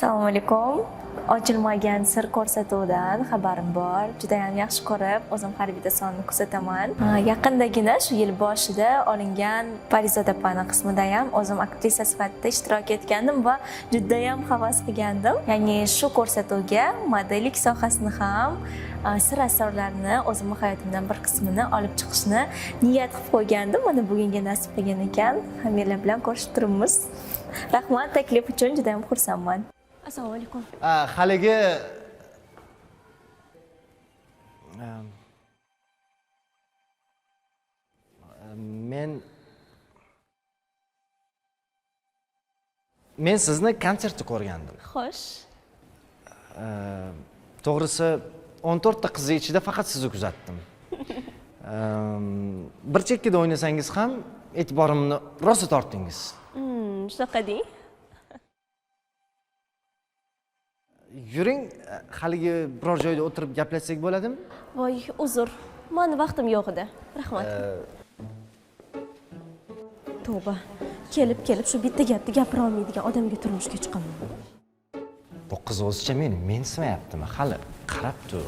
Assalomu alaykum. Ochilmagan sir ko'rsatuvidan xabarim bor. Judayam yaxshi ko'rib, o'zim har bitta sonni kuzataman. Yaqindagina shu yil boshida olingan Parizoda opani qismida ham o'zim aktrisa sifatida ishtirok etgandim va judayam havas qilgandim. Ya'ni shu ko'rsatuvga modellik sohasini ham sir asrorlarni o'zimni hayotimdan bir qismini olib chiqishni niyat qilib qo'ygandim. Mana bugunga nasib qilgan ekan. Hammanglar bilan ko'rishib turibmiz. Rahmat taklif uchun, judayam xursandman. Assalomu alaykum. Haligi men sizni konsertda ko'rgandim. Xo'sh. To'g'risi 14 ta qizni ichida faqat sizni kuzatdim. Bir chekkada o'ynasangiz ham e'tiborimni rosa tortdingiz. Shunaqa deng. Yuring, haligi biror joyda o'tirib gaplashsak bo'ladimi? Voy, uzr. Mani vaqtim yo'q edi. Rahmat. Tavba. Kelib kelib shu bitta gapni gapira olmaydigan odamga turmushga chiqaman. Bu qiz o'zicha meni mensimayaptimi? Hali qarab tur.